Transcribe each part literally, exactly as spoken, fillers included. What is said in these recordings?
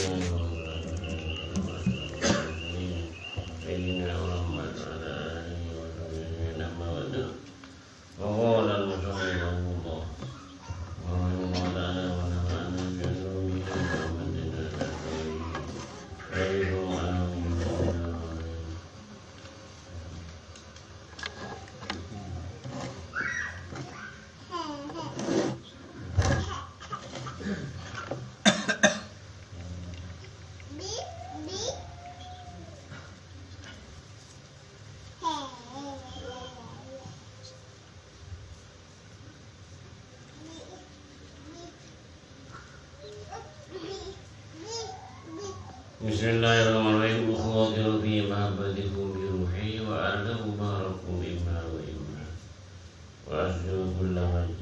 سيدنا محمد وعلى آله وصحبه أجمعين. أما بعد. وقال المصنف رحمه الله، ورحمه الله تعالى، ونفعنا بعلومه وعلمنا. بسم الله الرحمن الرحيم. أخاطر في محبتكم بروحي وأرجو بحركم إما وإما. وأسلك كل فج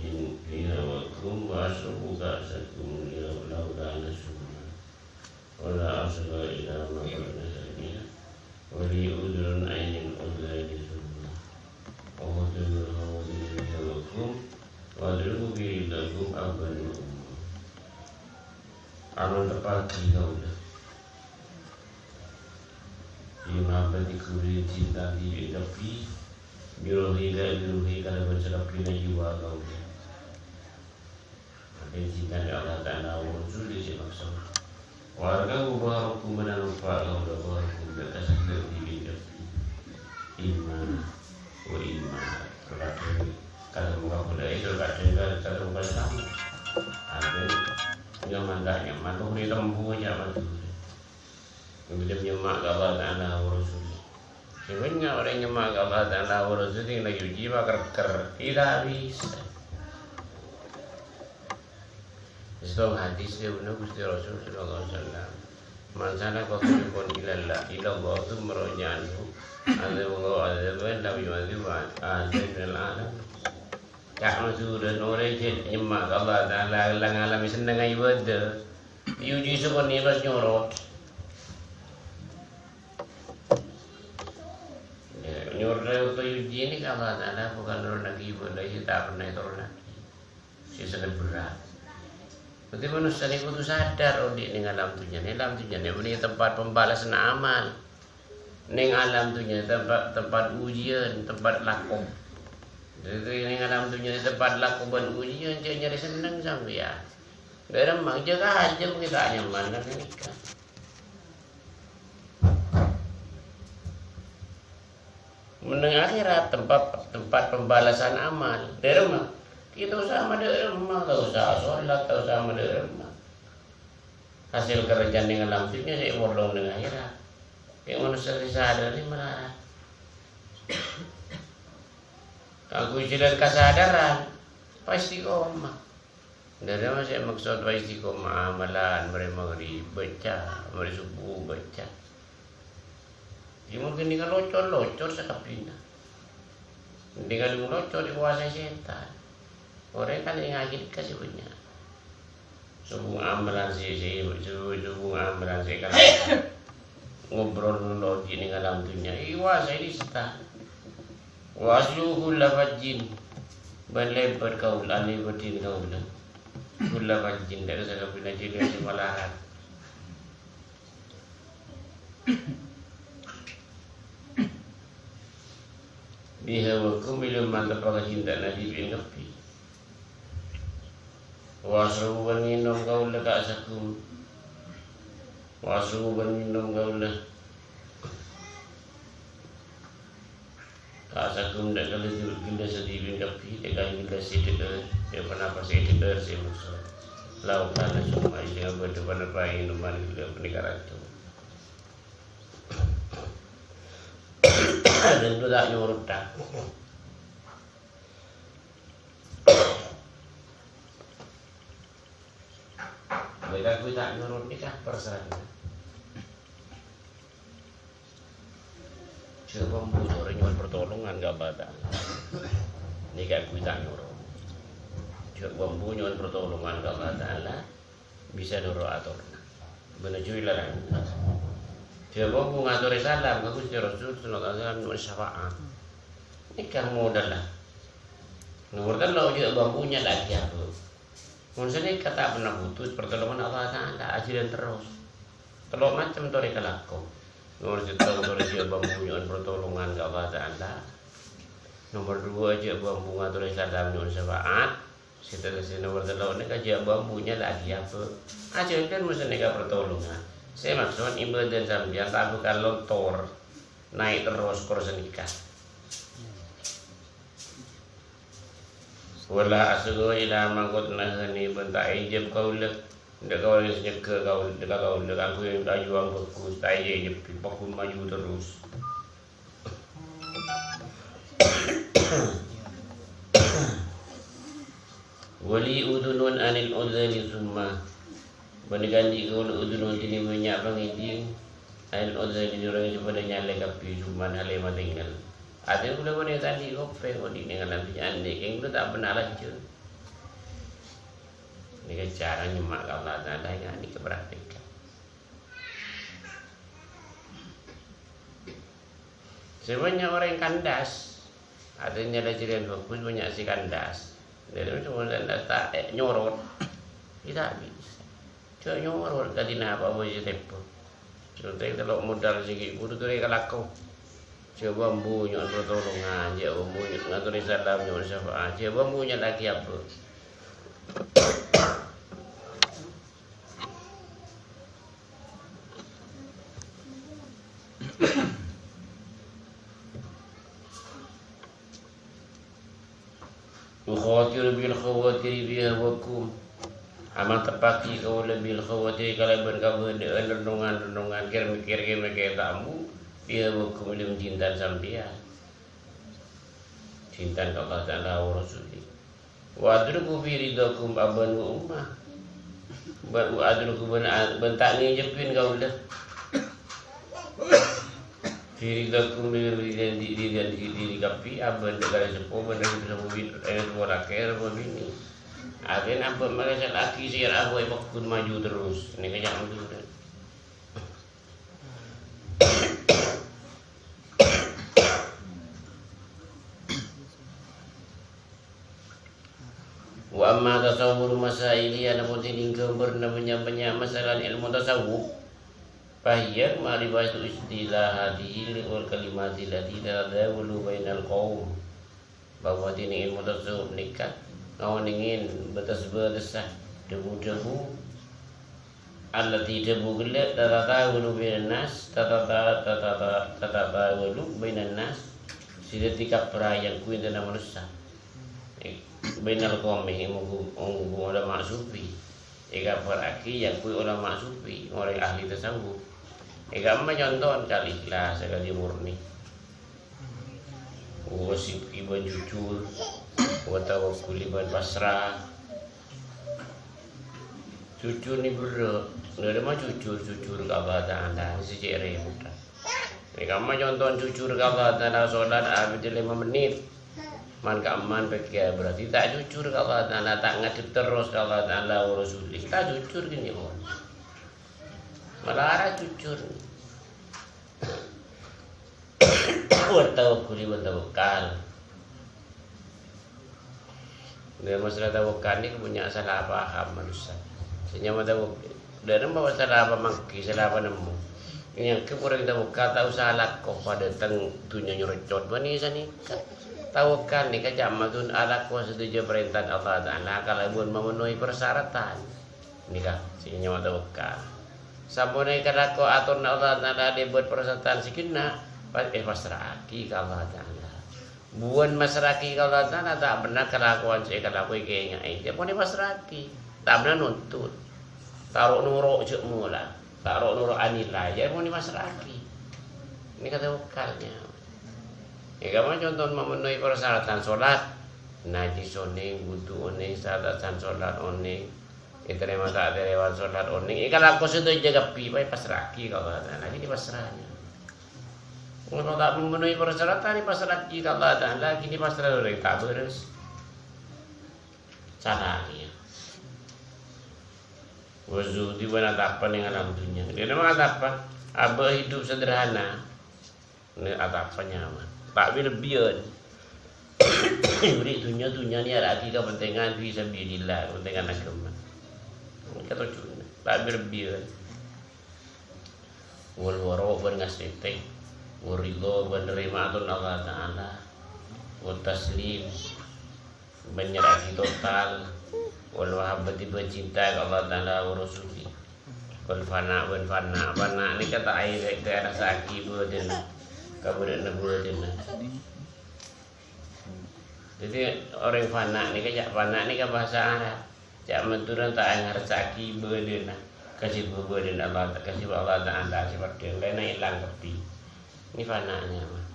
في هواكم وأشرب كأسكم لو كان سما. ولا أصل إلى ما قد نسينا، ولي عذر عين عذرين ثم. وأخاطر الهوى بذنبكم، وأدعو برضاكم أبا وأما. Aron tepagi kaula. Imam bani kuri cinta diri tapi biruhi gak biruhi kalaban serapi na jiwa kaula. Mangkèn cinta ka Allah Ta'ala wa Rasulih sè maksod. Warga ubah hukum benar lupa kalau udah ubah hukum gak kasih lebih bingung. Iman, wa iman. Terkadang, kadang buka kuda itu, kadang, kadang buka sama. Ada nyaman gak nyaman, tuh ditempuh aja, Mas. Kemudian nyemak ka Allah Ta'ala wa Rasulih. Sè bânnya' orèng nyemak ka Allah Ta'ala wa Rasulih, laju jiwa kèr-kèr. Tidak bisa. Sèttong hadis dâbuna Ghustè Rasul sallallahu alaihi wasallam, "Man salaka thariqan ilallah, ilallah tsumma raja anhu, adzaballahu adzaban lam yu'adzibhu ahadan minal alamin." Ca'na Madhurâ orèng sè nyemak ka Allah Ta'ala, la ngalami sennengnga ibadah. Èojhi sokona pas nyorot. Ya, nyorot rèya utawa èojhi nèka Allah Ta'ala bukan nurunaghi ibadah sè ta' pernah ètoronnaghi. Sè sangat berat. Berarti manossa nèko kodhu sadar odi' neng alam dhunnya. Neng alam dhunnya nèko tempat pembalasan amal. Neng alam dhunnya tempat, tempat ujian, tempat lakob. Dhâddhi neng alam dhunnya tempat lakob bân ujian, jhâ' nyarè senneng sampèyan. Dhâremma, jhâ' kajhâ' mènta nyaman nèka. Menneng akhèrat tempat, tempat pembalasan amal. Dhâremma, kita usaha madhâremma, ta' usaha sholat, ta' usaha madhâremma. Hasil kerja neng alam dhunnya sè èpolong neng akhèrat. Kè manossa sè sadar nèka malarat. Kaangghuy jhâlân kasadaran, pas istiqomah. Dhâremma sè maksod pas istiqomah, amalan, marè maghrib, baca, marè subuh, baca. Ya, mungkin nèka locor-locor sakabbhiyânna. Mending kalèng locor èkowasaè sètan. Orèng kan ngaji nèka sè bânnya'. Sobung amalan sè, sè, sobung, sobung amalan sè kan ngobrol lologi neng alam dhunnya. Èkowasaè sètan. Wa asluhu kulla fajjin. Bân lèbât kaulâ, lèbâdhin kaulâ. Kulla fajjin, dhâ' sakabbhiyânna jhâlân sè malarat. Biha wa kum ilmu mantep ka cintana dhibi'in kabbhi. Wa asrabu bân ngènom kaulâ ka'sakum. Wa asrabu bân ngènom kaulâ. Ka'sakum dhâ' kala ghellâ' sadhibi'in kabbhi, dhâ' kala ghellâ' sè dhâ'âr, ya ponapa sè dhâ'âr sè maksod. Lau kana summa, iyâ bâdâ ponapa ènoman ghellâ' panèka rato. Tanto ta' nyorot, ta'. Bâdâ kaulâ ta' nyorot nèka parsaèna. Jhâ' bâ' ambu torè nyo'on partolongan ka Allah Ta'ala. Nèka kaulâ ta' nyorot. Jhâ' bâ' ambu nyo'on partolongan ka Allah Ta'ala, bisa noro' atorra. Bân jhâ' èlarang. Jhâ' bâ' ambu ngatorè salam ka Ghustè Rasul sallallahu alaihi wasallam nyo'on syafa'at. Nèka modalla. Nomor tello', jhâ' bâ' ambu nyala'aghi abâ'. Mon sanèka ta' pernah putus partolongan Allah Ta'ala, ajhâlân terros. Tello' macem torè kalako. Nomor sèttong torè jhâ' bâ-ambu nyo'on partolongan ka Allah Ta'ala. Nomor duwâ' jhâ' bâ-ambu ngatorè salam nyo'on syafaat. Sè terros nomor tello' nèka jhâ' bâ-ambu nyala'aghi abâ'. Ajhâlân mon sanèka partolongan. Sè maksod ibâdâna sampèyan ta' bhâkal lontor naè' terros kor sanèka. Wala asgha ila mangkot nahani bân ta' èjhâb kaulâ. Dâ' kaulâ sè nyegghâ kaulâ, dâ' ka kaulâ kaangghuy ajuwâng bhâghus, ta' èjhâbhi, paggun maju terros. Wali udunun anil udzali summa. Bân èkaandi' kaulâ udunun kènè' bânnya' pangèdhing, anil udzali dhâri orèng sè padâ nyalè kabbhi summan halè matèngngel. Artèna kaulâ bân èkaandi' kopèng, odi' nèng alam dhunnya andhi', kèng kaulâ ta' bânna' lanjhâng. Nèka cara nyemma' ka Allah Ta'ala, nèka praktek. Sè bânnya' orèng kandas, artèna lajhârân bhâghus, bânnya' sè kandas. Dhâddhi, coma kandas ta' nyorot. Kita bisa. Jhâ' nyorot kadhi napa bhâi sè tèmbhâ. Sè pentèng tello' modal sè ghi' kodhu torè kalako. Jhâ' bâ-ambu nyo'on partolongan, jhâ' bâ-ambu nyo-, ngatorè salam nyo'on syafaat, jhâ' bâ-ambu nyala'aghi abâ'. Ukhatir bil khawatir biha wa kum. Amanteppaghi kaulâ bil khawatir kalabân kabâdâ'ân rennongan-rennongan, kèr-mèkkèr, kèr-mèkkèr ta' ambu, biha wa kum, è dâlem cintan sampèyan. Cintan ka Allah Ta'ala wa Rasulih. Wa adruku fi ridhakum aban wa umma. Bân wa adruku bân, bân ta' ngèjhâbbhi kaulâ. Fi ridhakum, ridha, ridha, ridha, ridha kabbhi, aban dâ' kalè seppo, bân dâ' kalè seppo bin-, eh, seppo lakè', seppo binè'. Artèna abâ' mara sè lagi sè ra abâ' è paggun maju terros. Nèka ca'na Madhurâ. Wa amma tasawwuru masailiha, adapun sè dhing ghâmbhârânna bânnya'-bânnya' masalah ilmu tasawuf, fahiya ma'rifatu istilah hadhil wal kalimati allati tatadawalu bainal qaum. Bahwa dhinèng ilmu tasawuf nèka ngaonèngè bâtes-bâtessa dhâbu-dhâbu allati dhâbu ghellâ' tatadawalu bainan nas, tatata-, tatata-, tatadawalu bainan nas, sè dhâddhi kabhâr èyangghuy è antarana manossa. Bainal qaumi, èyangghuy, èyangghuy ulama sufi. Èkabhârraghi èyangghuy ulama sufi, orèng ahli tasawuf. È ka'imma conto kal ikhlas, kal murni. Wa sidqi bân jujur, wa tawakkuli bân pasrah. Jujur nè berrâ', nè dhâ' emma jujur, jujur ka Allah Ta'ala, sè cè' rèpot. È ka'imma conto jujur ka Allah Ta'ala, sholat abit lèma mennit. Man ka'imma pèkkèr berarti ta' jujur ka Allah Ta'ala, ta' ngadhep terros ka Allah Ta'ala wa Rasulih. Ta' jujur ghi nè, mon. Malara jujur. Wa tawakkuli bân tawakkal. Nah, masalah tawakkal nèka bânnya' salah paham manossa. Sè nyama tawakkal, dhâ' emma salah apa mangghi, salah apa nemmo. Èyangghuy orèng tawakkal ta' osa alako padâ teng dhunnya nyoroco', bânnè sanèka. Tawakkal nèka ca'na alako sadhâjâ parèntana Allah Ta'ala kalabân mamenuhi persyaratan. Nèka, sè nyama tawakkal. Sampon èkalako atorra Allah Ta'ala lèbât parsyaratan sè ghenna', pas-, èpasra'aghi ka Allah Ta'ala. Bhuwân masra'aghi ka Allah Ta'ala, ta' bhender kalakowan sè èkalako èkènga'è, jhâ' pon èpasra'aghi. Ta' bhender nuntut. Ta' ro'-noro' jhâ' mola. Ta' ro'-noro' anilai, jhâ' pon èpasra'aghi. Nèka tawakkalnya. Nèka mah conto mamenuhi persyaratan sholat. Najis onèng, wudu onèng, syarat sah sholat onèng. Ètarèma ta' ètarèma sholat onèng, èkalako sadhâjâ kabbhi, pas èpasra'aghi ka Allah Ta'ala, ghi' pasrana. Mon ta' memenuhi persyaratan, èpasra'aghi ka Allah Ta'ala, ghi' pasra orèng ta' bârâs. Carana, ya. Wa zuhdi bân atapa nèng alam dhunnya. Dhâ' emma atapa? Abâ' hidup sederhana. Nè, atapa nyama. Ta' bi-lebbiyân. Èberri' dhunnya, dhunnya nèyarraghi kapentèngan fi sabilillah, kapentèngan aghâma. Nèka tojjhuna. Ta' bi-lebbiyân. Wal wara' bân ngastètè, wal ridha bân narèma atoran Allah Ta'ala, wat taslim bân nyerra'aghi total, wal mahabbati bân cinta ka Allah Ta'ala wa rasulih, wal fana bân fana. Fana nèka ta' aèng-aèng èrassa'aghi bâdânna, kabâdâ'ânna bâdânna. Dhâddhi, orèng fana nèka, jhâ' fana nèka bhâsa Arab. Jhâ' Madhurâ ta' ngarassa'aghi bâdânna, kajhâbhâ bâdân Allah, kajhâbhâ Allah Ta'ala, sè paḍâ laènna èlang kabbhi. Nèka fana nyamana.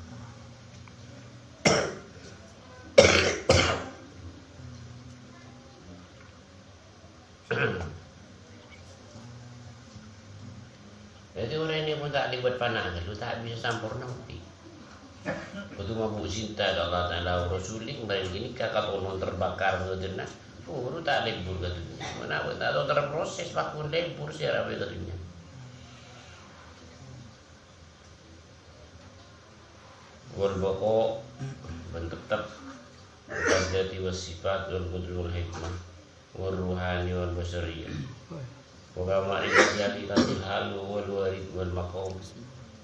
Dhâddhi, orèng nèka mon ta' lèbât fana ghâllu, ta' bisa samporna odi'. Kodhu mabu' cinta ka Allah Ta'ala wa Rasulih, bâreng ghânèka katonon terbakar bâdânna, buru ta' lebur ka dhunnya. Manabi ta' tao terproses, pagghun lebur sè arapa ka dhunnya. Wal baqa, bân tettep, wal dzati was sifat, wal qudrat wal hikmah. Wal ruhani wal basyariyah. Wa kama idzati tatil halu wal warid wal maqam.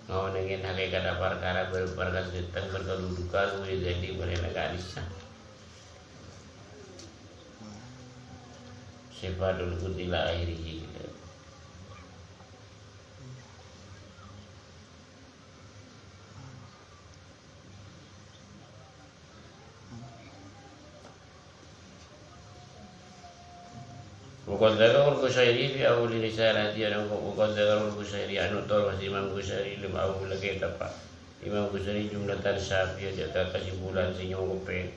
Ngaonèngè hakèkatta parkara bâr-, parkara sè dhâteng bân kadudukan, wa idzati bân ènna' ka'dissa'. Sifatul qudsi ila akhirih. Wa qad dzakarahul Qusyairi fi awwali risalatihi, wa qad dzakarahul Qusyairi, anu, torwa Imam Qusyairi è dâlem awwal kitab. Imam Qusyairi jumlatan syafiyah, jhâ' kesimpulan sè nyokopè.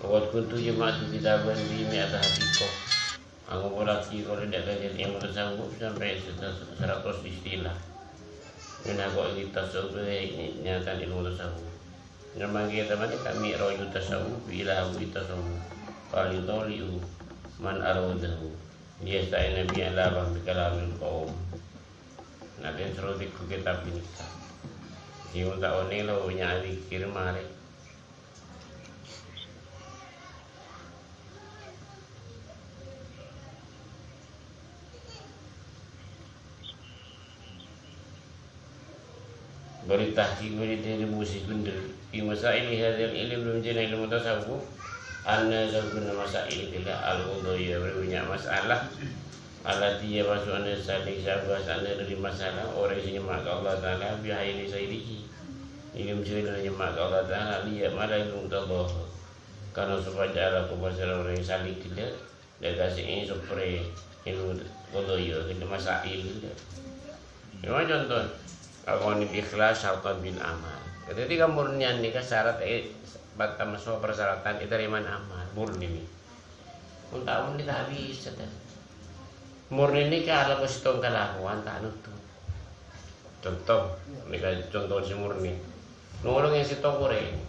Wa qad kuntu jama'tu kitaban fi mi'ati hadhiqah. Angopolaghi kaulâ dâ' kajhât ilmu tasawuf sampè' sèratos istilah. Ngenako ilmu tasawuf, eh, nyatana ilmu tasawuf. Nyamana kitab nèka Mi'rajut Tasawuf ila Hawi Tasawuf. Fal yutali'u man aradahu. Liyasta'ina bi ala fahmi kalamil qaum. Nah, den soro tèngghu kitab ghânèka. Sè mon ta' onèng la bânnya' zikir marè. Bâri' tahqiq, bâri' dhâri musik bhender. Fi masaili hadzal ilm, dâlem jhâna ilmu tasawuf. Anna sabâna masail ghellâ' al-qadhaya, bâri' bânnya' masalah. Allati yabhasu anha salik, sè abhâs anha dâri masalah orèng sè nyemma' ka Allah Ta'ala bi aini sairihi. Ilmu sè nyemma' ka Allah Ta'ala liya' mala muqtadhaha. Karna sopajâ alako pasèra orèng salik ghellâ', dâ' ka sè èsoprè ilmu qadhaya, ghellâ' masail ghellâ'. Coma conto, akon ikhlas syartan bil amal. Dhâddhi kamurnian nèka syarat è, pertama, so persyaratan ètarèmana amal, murni nèka. Mon ta' murni ta' bisa, ta'. Murni nèka alako sèttong kalakowan ta' nutut. Conto, nèka conto sè murni. Nolongè sèttong orèng.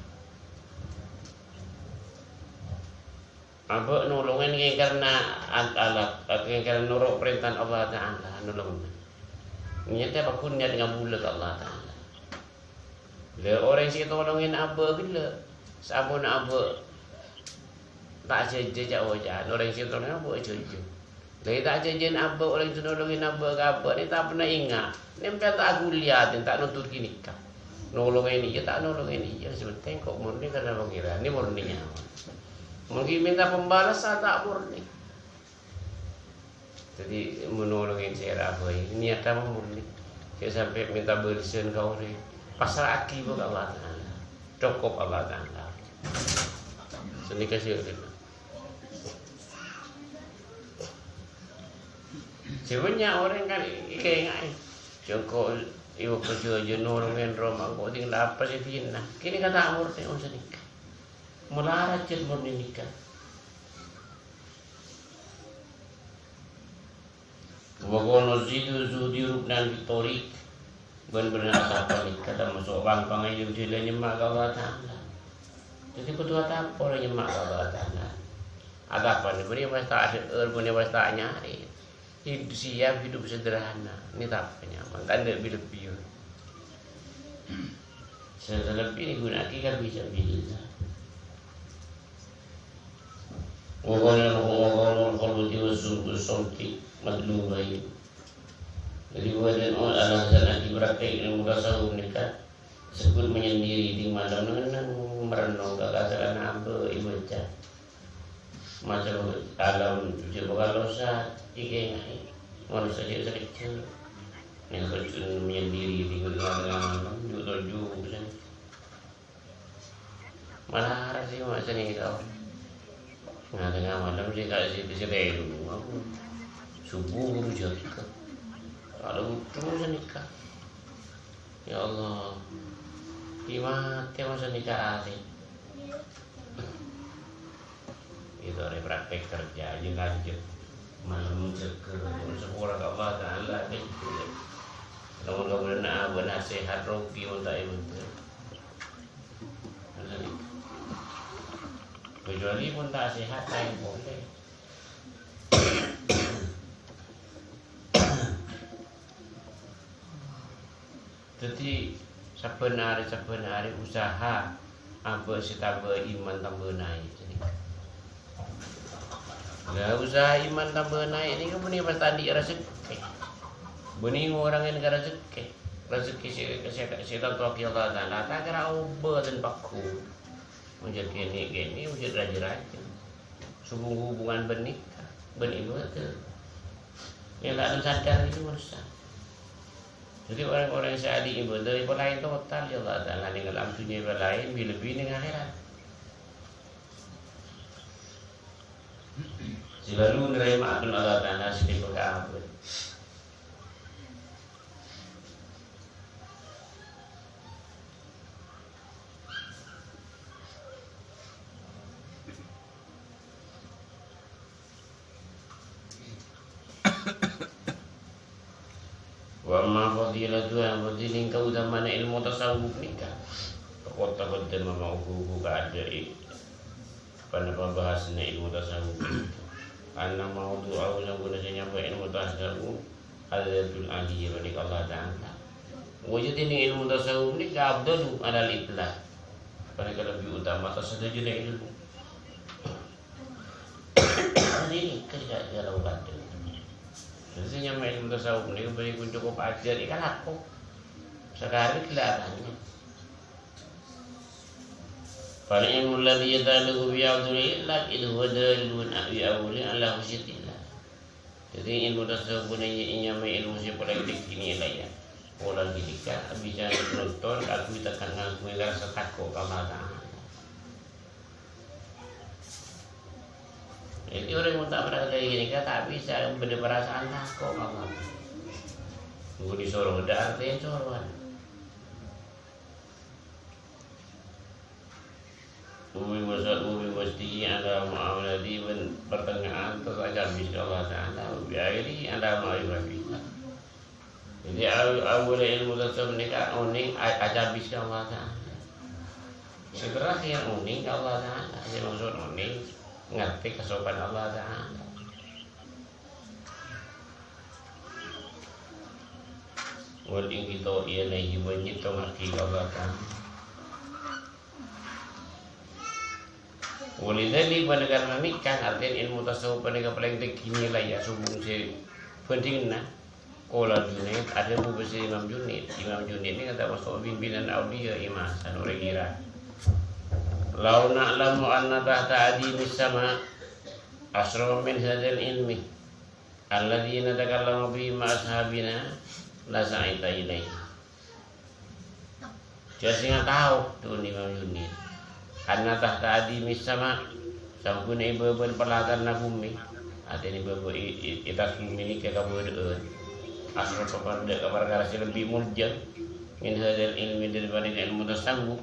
Abâ' nolongè nèka karna al-, alat, nèka karna noro' parèntana Allah Ta'ala, nolongè. Niyat pagghun niyat ngabulâ ka Allah Ta'ala. Lha, orèng sè ètolongè abâ' ghellâ', sampon abâ' ta' jhâjhâ ca'-oca'an, orèng sè ètolongè abâ' jhâjhâ. Lha, ta' jhâjhâna abâ', orèng sè nolongè abâ' ka abâ' nèka ta' pernah enga'. Nèmpèyan ta' aghuli atèna, ta' nutut ghânèka. Nolongè iyâ, ta' nolongè iyâ, sè pentèng ko' murni karna Pangèran, nèka murni nyawa. Mon ghi' mènta pembalasan ta' murni. Dhâddhi, mon nolongè sè ra bhâi, niyatta murni. Jhâ' sampè' mènta bâlessan ka orèng. Pasra'aghi ka Allah Ta'ala. Cokop Allah Ta'ala. Sanèka sè Sè bânnya' orèng kan èkaènga'è. Sèngko' èbâkto jhâjhâ nolongè roma, engko' ding la apa sè dinna. Kènè' ka ta' murni, oh, sanèka. Malarat jhât murni nèka. Wa qala zidu zuhdi ruknan fit thariq. Bân-bân atapa nèka tamaso' bhâng-bhâng è dhâlem nyemma' ka Allah Ta'ala. Dhâddhi kodhu atapa nyemma' ka Allah Ta'ala. Atapa nèka bâri' pas ta' adhâ'âr, bâri' pas ta' nyarè. Hid-, siap hidup sederhana. Nèka tapa nyaman, ta' endâ' bi-, lebbi. Sè lebbi èghuna'aghi kan bisa billah. Wa qala, wa qala al-khalwati wa sumtu sawti matlubain. Dhâddhi, bâdân, oh, alasan akibat praktek ilmu tasawuf nèka, disebut menyendiri, ḍing malem neng-enneng merenung ka kasalan abâ' èbâca. Maca alam jhâ' bhâkal losa, èkaènga'è. Manossa jhâ' sakejjhâ'. Neng kocun menyendiri, ḍing tengah-tengah malem, ju'-toju', Malarat sè ma' sanèka. Nga-, tengah malem sè ka-, sè, sè tèḍung. Subuh buru jâgâ. Kalau utuh sanèka. Ya Allah. Ghi matè ma' sanèka arè. Itu arè praktek kerja, aja lanjut. Malem jâgâ, sepura ka Allah Ta'ala, gitu. Namun kemudian abâ' nasihat rugi, mon ta' èbâdâ. Kecuali pon ta' sehat, laèn polè. Dhâddhi, sabbhân arè, sabbhân arè usaha abâ' sè tambâ iman tambâ naè'. Lah, usaha iman tambâ naè' nèka bânnè pas ta' anḍi' razekkè. Bânnè ngorangè ka razekkè. Razekkè sè, sè, sè ètantowaghi Allah Ta'ala, ta' kèra obâ dân pagghun. Mon jhâ' kènè'-kènè', mon jhâ' rajâ-rajâ. Hubung-hubungan bân nèka, bân ibâdâ. Yang ta' sadar itu manossa. Jadi orang-orang sè ahli ibâdâ, èpalaèn total, ya Allah Ta'ala, neng alam dhunnya èpalaèn, bi-, lebbi neng akhèrat. Selalu nerima Allah Ta'ala sè dipakabul. Wa amma fadilatuha, bhâdhi nèng kaotamana ilmu tasawuf nèka. Faqad taqaddama maudu'uhu, kaadâ' è ponapa bahasana ilmu tasawuf nèka. Anna maudu'ahu, sabuna sè nyapa ilmu tasawuf, Al-Dzatul Aliyah, panèka Allah Ta'ala. Wujud nèng ilmu tasawuf nèka afdalu alal itlaq. Panèka lebbi utama atas sadhâjâna ilmu. Ini kerja dalam kadang. Jadi, sè nyama ilmu tasawuf nèka bânnè pon cokop ajhâr, èka lako. Sakalè ghellâ' atanya. Fal ilmu alladzi yata'allaqu bi afdhalil akhlaq idh huwa dalilun bi awwalin ala khasyatillah. Jadi, ilmu tasawuf nèka nyama ilmu sè palèng tèngghi nilai, ya. Pola ghânèka bisa nonton kaangghuy tekan ngakangghuy rasa tako' ka Allah Ta'ala. Jadi, orèng mon ta' praktek ghânèka ta' bisa bâdâ perasaan tako' ka Allah. Ngghu disoro, bâdâ artèna sorowan. Umi masa-, umi mesti ada muamalati bân pertengahan terus acabis ka Allah Ta'ala, bi akhiri ada ma'rifati. Jadi, aw-, awwal ilmu tasawuf nèka onèng a-, acabis ka Allah Ta'ala. Sè terakhir onèng ka Allah Ta'ala. Sè maksud onèng, ngartè kasokan Allah Ta'ala. Wal inqitha'i ilaihi, bân nyèttongngaghi ka Allah Ta'ala. Walidzalika, karana nèka, artèna ilmu tasawuf panèka palèng tèngghi nilai, ya, sobung sè bhândhinganna. Qala Junaid, adhâbu bâsa Imam Junaid. Imam Junaid nèka tamaso' pimpinan auliya, Imam Hasan orèng Iran. "Law na'lamu anna tahta adimis sama asrafa min hadzal ilmi alladzi natakallamu bihi ma'a ashabina la sa'aina ilaihi." Jhâ' sènga' tao, dhâbuna Imam Junaid. Anna tahta adimis sama, sabuna è bâbâna palatarra bhumè. Artèna bâbâ è, è, è attas bhumè nèka kabâdâ'ân. Asrafa, kabâdâ' ka parkara sè lebbi molja. Min hadzal ilmi, dâri panèka ilmu tasawuf.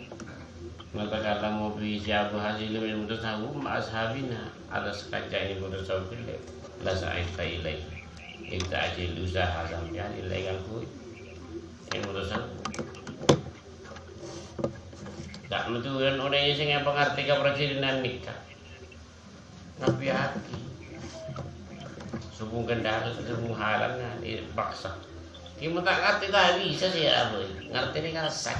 Natakallamu bihi, sè abhâhas ilmu tasawuf, ma'a ashabina, attas kanca ilmu tasawuf ghellâ'. La sa'aita ilaihi. Ènta' ajhâr usaha sampèyan ilaihi kaangghuy ilmu tasawuf. Ta' mènturan orèng sè ngartè ka parjhâlânan nèka. Ngabiyâghi. Sobung kendala, sobung halangan, èpaksa. Ghi' mon ta' ngartè ta' bisa sè abâ. Ngartèna kalèssè.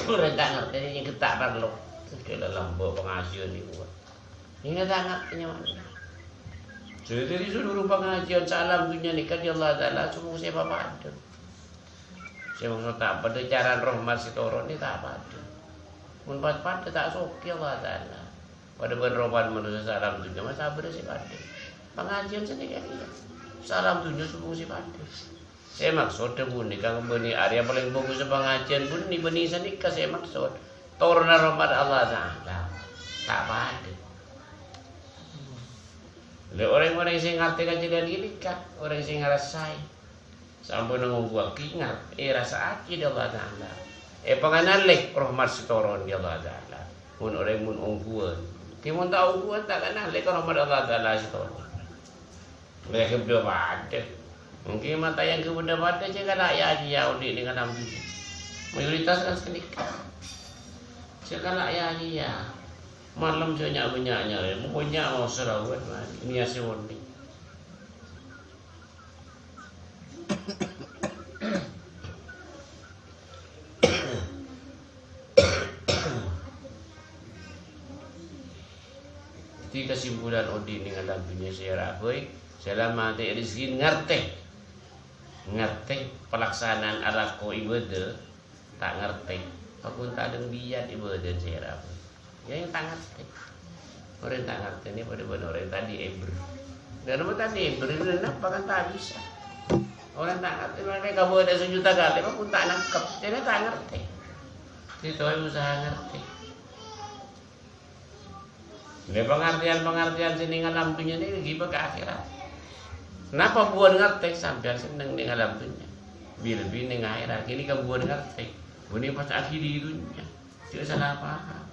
Orèng ta' ngartè nèka ta' parlo. Kèra lambâ' pangajiyân nèko. Nèka ta' ngartè nyamana. Jadi, seluruh pangajiyân saalam dhunnya nèka dâri Allah Ta'ala, sobung sè papadâ. Sè maksod ta' padâ, carana rahmat sè toron nè ta' padâ. Mon pas padâ, ta' soghi Allah Ta'ala. Padâ bân ropan manossa saalam dunnya, ma' sabârâ sè padâ. Pangajiyân sanèka kèya. Saalam dunnya sobung sè padâ. Sè maksod dhâbuna ka bânnè arèya palèng bhâghus pangajiân bânnè, bânnè sanèka sè maksod. Toronna rahmat Allah Ta'ala. Ta' padâ. Lha, orèng-orèng sè ngartè kajhâdhiyân ghânèka, orèng sè ngarassa'è. Sampon ngongghuwaghi, ngartè, èrassa'aghi dâri Allah Ta'ala. Èpanganalè rahmat sè toron dâri Allah Ta'ala. Mon orèng mon ongghuwân. Ghi mon ta' ongghuwân, ta' kanalè ka rahmat Allah Ta'ala sè toron. Lha, ghâbây padâ. Mungkin mata yang ghâbây padâ, cè' kala' ya, ya, odi' nèng alam dunnya. Mayoritas kan sanèka. Cè' kala' ya, ya. Malem jâ nya-bânnya' nyarè, bânnya' moso rawat, niyat sè onèng. Dhâddhi, kasimpulan odi' nèng alam dunnya sè èrabbhi, salamatè rejhekkè ngartè. Ngartè palaksanaan alako ibadah, ta' ngartè. Pakon ta' dâ' biyat ibadah sè èrabbhi. Ya, yang ta' ngartè. Orèng ta' ngartè nè padâ bân orèng tadâ' èbher. Dâ' napa tadâ' èbher, napa kan ta' bisa. Orèng ta' ngartè, makè kabâdâ sajuta kalè, ma' pon ta' nangkep. Jârèya ta' ngartè. Sè towa usaha ngartè. Nè pangartèyan-pangartèyan sè nèng alam dunnya nè ghibâ ka akhèrat. Napa buwân ngartè sampèyan sè nèng, nèng alam dunnya? Bi-, lebbi nèng akhèrat. Kènè' kabâdâ ngartè. Bânnè pas akhèr dunnya. Jâ' sala paham.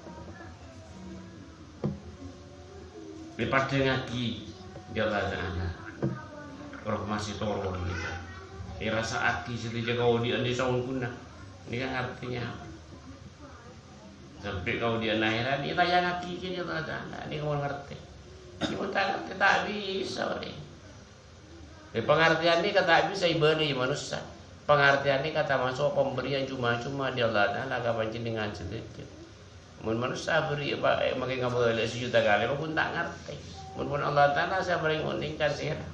Èpadângngaghi dâri Allah Ta'ala. Rahmat sè toron nèka. Èrassa'aghi sadhâjâ kaodi'ân è saongghuna. Nèka ngartèna apa? Sampè' kaodi'ân akhèrat, ètanya'aghi ka Allah Ta'ala. Nèka mon ngartè. Nèka mon ta' ngartè, ta' bisa orèng. È, pangartèyan nèka ta' bisa èbâlâi manossa. Pangartèyan nèka tamaso' pemberian cuma-cuma dâri Allah Ta'ala ka panjhennengngan sadhâjâ. Mon manossa bâri' pa-, è, makè ngabâlâ sajuta kalè, ma' pon ta' ngartè. Mon pon Allah Ta'ala sè aparèng onèng kan sèra.